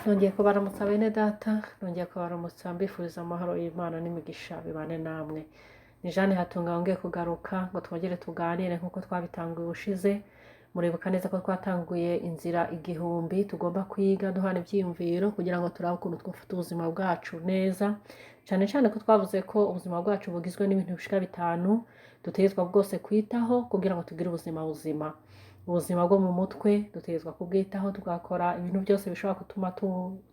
Nongeye kubaramutsa bene data, nongeye kubaramutsa mbifuriza amahoro y'Imana n'imigisha bibane namwe. Ni Jeanne Hatunga wongeye kugaruka ngo twongere tuganire nk'uko twabitanguye ubushize. Muribuka neza ko twatanguye inzira 1000 tugomba kwiga duhana ivyiyumviro kugira ngo turabe ukuntu twofata ubuzima bwacu neza, cane cane ko twavuze ko ubuzima bwacu bugizwe n'ibintu bishika 5 dutegerezwa bwose kwitaho kugira ngo tugire ubuzima buzima. Ubuzima bwo mu mutwe dutegerezwa kubwitaho, tugakora ibintu byose bishobora gutuma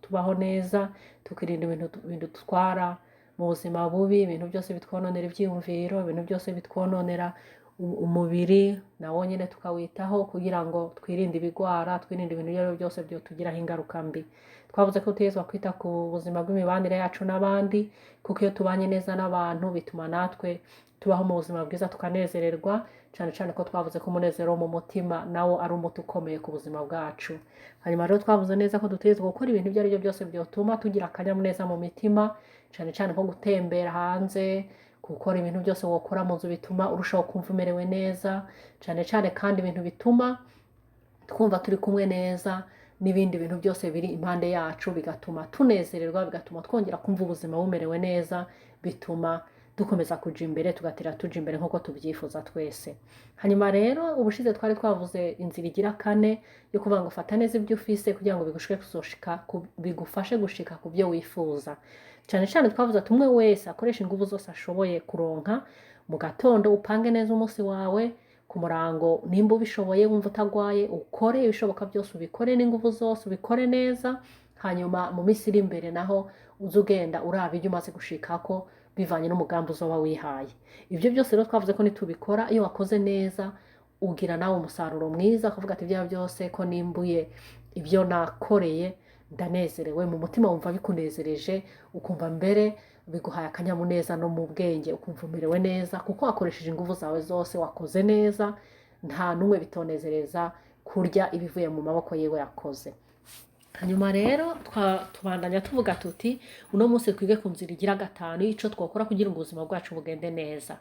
tubaho neza, tukirinda ibintu bidutwara mu buzima bubi, ibintu byose bitwononera ivyiyumviro, ibintu byose bitwononera umubiri nawo nyene tukawitaho kugira ngo twirinde ibigwara, twirinde ibintu ibyo arivyo byose vyotugiraho ingaruka mbi. Twavuze ko dutegerezwa kwita ku buzima bw'imibanire yacu n'abandi, kuko iyo tubanye neza n'abantu bituma natwe tubaho mu buzima bwiza tukanezererwa, cane cane ko twavuze ko umunezero wo mu mutima nawo ari umuti ukomeye ku buzima bwacu. Hanyuma rero twavuze neza ko dutegerezwa gukora ibintu ibyo arivyo byose vyotuma tugira akanyamuneza mu mitima, cane cane nko gutembera hanze, gukora ibintu byose wokora mu nzu bituma urushaho kumva umerewe neza, cane cane kandi ibintu bituma twumva turi kumwe neza n'ibindi bintu byose biri impande yacu, bigatuma tunezererwa, bigatuma twongera kumva ubuzima bumerewe neza, bituma dukomeza kuja imbere, tugatera tuja imbere nk'uko tuvyifuza twese. Hanyuma rero ubushize twari twavuze inzira igira 4 yo kuvuga ngo fata neza ibyo ufise kugira ngo bigufashe gushika ku byo wifuza. Cane cane twavuze ati umwe wese akoresha inguvu zose ashoboye kuronka mu gatondo, upange neza umunsi wawe ku murango, nimba ubishoboye wumva utagwaye ukore ibishoboka byose, ubikore n'inguvu zose, ubikore neza. Hanyuma mu minsi iri imbere naho uze ugenda uraba ibyo umaze gushikako bivanye n'umugambi uzoba wihaye. Ibyo byose rero twavuze ko nitubikora, iyo wakoze neza ugira nawe umusaruro mwiza, kuvuga ati ibya byose ko nimbuye ibyo nakoreye ndanezerewe, mu mutima wumva bikunezereje, ukumva mbere biguhaye akanyamuneza no mu bwenge, ukumva umerewe neza kuko wakoresheje inguvu zawe zose, wakoze neza, nta n'umwe bitonezereza kurya ibivuye mu maboko yiwe yakoze. Hanyuma rero tubandanya tuvuga tuti uno munsi twige ku nzira igira 5 y'ico twokora kugira ngo ubuzima bwacu bugende neza.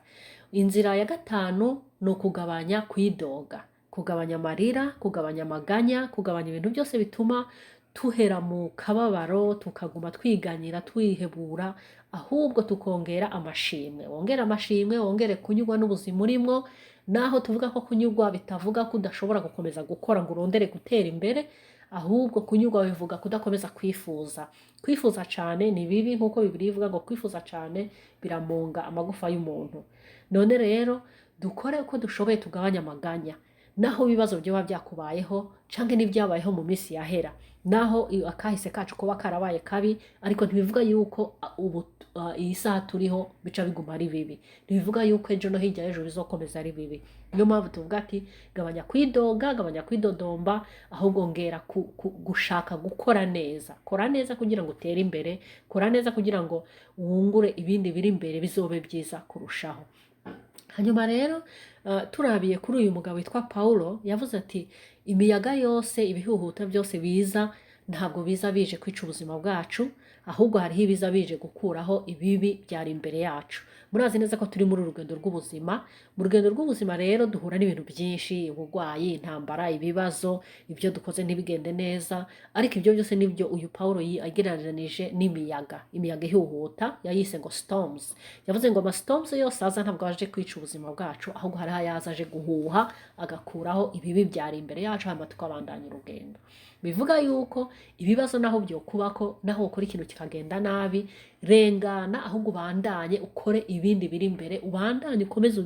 Inzira ya 5 ni ukugabanya kwidoga, kugabanya amarira, kugabanya amaganya, kugabanya ibintu byose bituma tuhera mu kababaro, tukaguma twiganyira, twihebura, ahubwo tukongera amashimwe. Wongere amashimwe, wongere kunyurwa n'ubuzima urimwo. Naho tuvuga ko kunyurwa bitavuga ko udashobora gukomeza gukora ngo urondere gutera imbere, ahubwo kunyurwa bivuga kudakomeza kwifuza. Kwifuza cane ni bibi, nk'uko Bibiliya ivuga ngo kwifuza cane biramunga amagufa y'umuntu. None rero dukore uko dushoboye tugabanye amaganya, naho ibibazo vyoba vyakubayeho canke n'ivyabayeho mu minsi yahera, naho akahise kacu kuba karabaye kabi, ariko ntibivuga yuko ubu iyi saha turiho bica biguma ari bibi, ntibivuga yuko ejo no hirya y'ejo bizokomeza ari bibi. Niyo mpamvu tuvuga ati gabanya kwidoga, gabanya kwidodomba, ahubwo ngera gushaka gukora neza. Kora neza kugira ngo utere imbere, kora neza kugira ngo wungure ibindi biri imbere bizobe byiza kurushaho. Hanyuma rero turabiye kuri uyu mugabo witwa Paulo, yavuze ati imiyaga yose, ibihuhuta byose biza, ntabwo biza bije kwica ubuzima bwacu, ahubwo hariho ibiza bije gukuraho ibibi byari imbere yacu. Murazi neza ko turi muri urugendo rw'ubuzima. Mu rugendo rw'ubuzima rero duhura n'ibintu byinshi, uburwayi, intambara, ibibazo, ibyo dukoze ntibigende neza, ariko ibyo byose nibyo uyu Paulo agereranije n'imiyaga, imiyaga ihuhuta, yayise ngo storms. Yavuze ngo ama storms yose aza ntabwo aje kwica ubuzima bwacu, ahubwo hariho ayaza aje guhuha agakuraho ibibi byari imbere yacu, hanyuma tukabandanya urugendo. Bivuga yuko ibibazo naho byokubako, naho ukora ikintu kikagenda nabi, rengana, ahubwo ubandanye ukore ibindi biri imbere, ubandanye ukomeze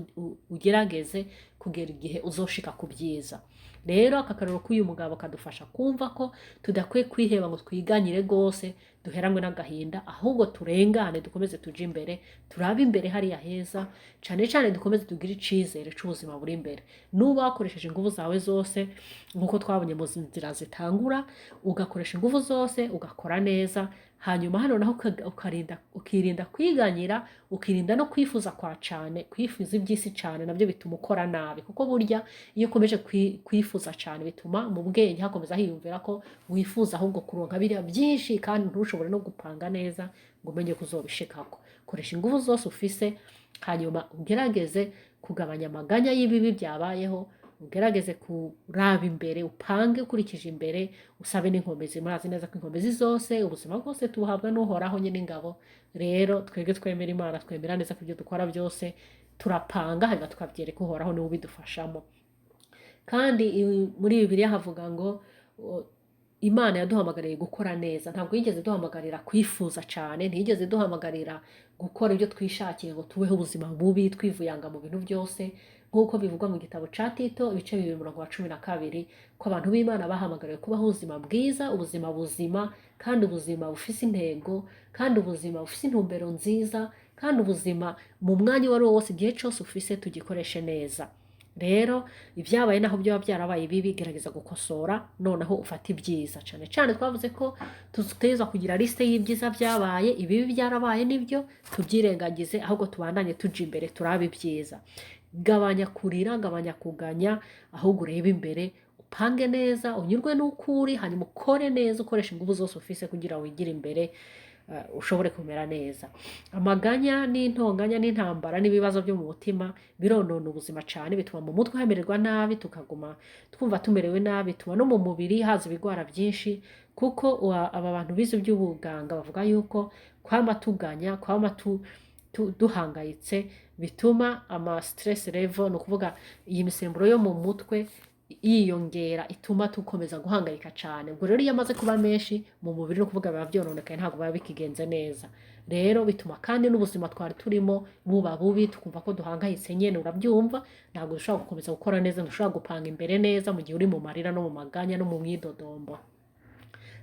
ugerageze kugera igihe uzoshika ku byiza. Rero aka karero k'uyu mugabo kadufasha kumva ko tudakwiye kwiheba ngo twiganyire gose, duheranwe n'agahinda, ahubwo turengane, dukomeze tuje imbere, turabe imbere hariya heza, cane cane dukomeze tugire icizere c'ubuzima buri imbere. Nuba wakoresheje inguvu zawe zose nk'uko twabonye mu nzira zitangura, ugakoresha inguvu zose ugakora neza, hanyuma hano naho ukirinda kwiganyira, ukirinda no kwifuza kwa cane, kwifuza iby'isi cane nabyo bituma ukora nabi, kuko burya iyo ukomeje kwifuza cane bituma mu bwenge hakomeza hiyumvira ko wifuza ahubwo kuronka biriya byinshi, kandi ntushobore no gupanga neza ngo umenye ko uzobishikako. Koresha inguvu zose ufise, hanyuma ugerageze kugabanya amaganya y'ibibi byabayeho, Ugerageze kuraba imbere, upange ukurikije imbere, usabe n'inkomezi. Murazi neza ko inkomezi zose, ubuzima bwose tubuhabwa n'Uhoraho nyine ingabo. Rero twebwe twemera Imana, twemera neza ko ibyo dukora byose turapanga, hanyuma tukabyereka Uhoraho, niwe ubidufashamo. Kandi muri Bibiliya havuga ngo Imana yaduhamagariye gukora neza. Ntabwo yigeze duhamagarira kwifuza cyane, ntiyigeze duhamagarira gukora ibyo twishakiye ngo tubeho ubuzima bubi twivuyanga mu bintu byose, nk'uko bivugwa mu gitabo ca Tito ibice 2 umurongo wa 12, ko abantu b'Imana bahamagariwe kubaho ubuzima bwiza, ubuzima buzima, kandi ubuzima bufise intego, kandi ubuzima bufise intumbero nziza, kandi ubuzima mu mwanya uwo ari wo wose, igihe cyose ufise tugikoreshe neza. Rero ibyabaye, naho byaba byarabaye bibi, gerageza gukosora, noneho ufate ibyiza. Cyane cyane twavuze ko tutegerezwa kugira liste y'ibyiza byabaye. Ibibi byarabaye nibyo, tubyirengagize, ahubwo tubandanye tuja imbere, turabe ibyiza. Gabanya kurira, gabanya kuganya, ahubwo urebe imbere, upange neza, unyurwe n'uko uri, hanyuma ukore neza, ukoresha ingufu zose ufise kugira wigire imbere, ushobore kumera neza. Amaganya n'intonganya n'intambara n'ibibazo byo mu mutima bironona ubuzima cyane, bituma mu mutwe hamererwa nabi, tukaguma twumva tumerewe nabi, bituma no mu mubiri haza ibigwara byinshi, kuko aba bantu bize iby'ubuganga bavuga yuko kwama tuganya, kwama duhangayitse bituma ama stress level, ni ukuvuga iyi misemburo yo mu mutwe, yiyongera, ituma tukomeza guhangayika cyane. Ubwo rero iyo amaze kuba menshi mu mubiri, no kuvuga biba byononekaye, ntabwo biba bikigenze neza. Rero bituma kandi n'ubuzima twari turimo buba bubi, tukumva ko duhangayitse nyene. Urabyumva, ntabwo dushobora gukomeza gukora neza, ntushobora gupanga imbere neza mu gihe uri mu marira no mu maganya no mu mwidodombo.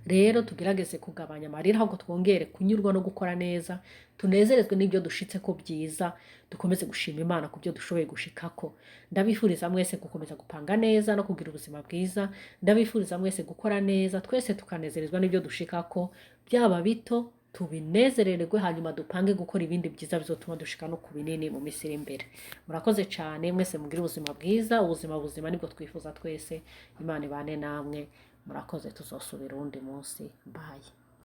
Rero tugerageze kugabanya amarira, ahubwo twongere kunyurwa no gukora neza, tunezerezwe n'ibyo dushitse ko byiza, dukomeze gushima Imana ku byo dushoboye gushikako. Ndabifuriza mwese gukomeza gupanga neza no kugira ubuzima bwiza. Ndabifuriza mwese gukora neza, twese tukanezerezwa n'ibyo dushikako, byaba bito tubinezererwe, hanyuma dupange gukora ibindi byiza bizotuma dushika no ku binini mu minsi iri imbere. Murakoze cyane mwese, mugire ubuzima bwiza. Ubuzima buzima nibwo twifuza twese. Imana ibane namwe. Murakoze, tuzosubira uwundi munsi. Bye.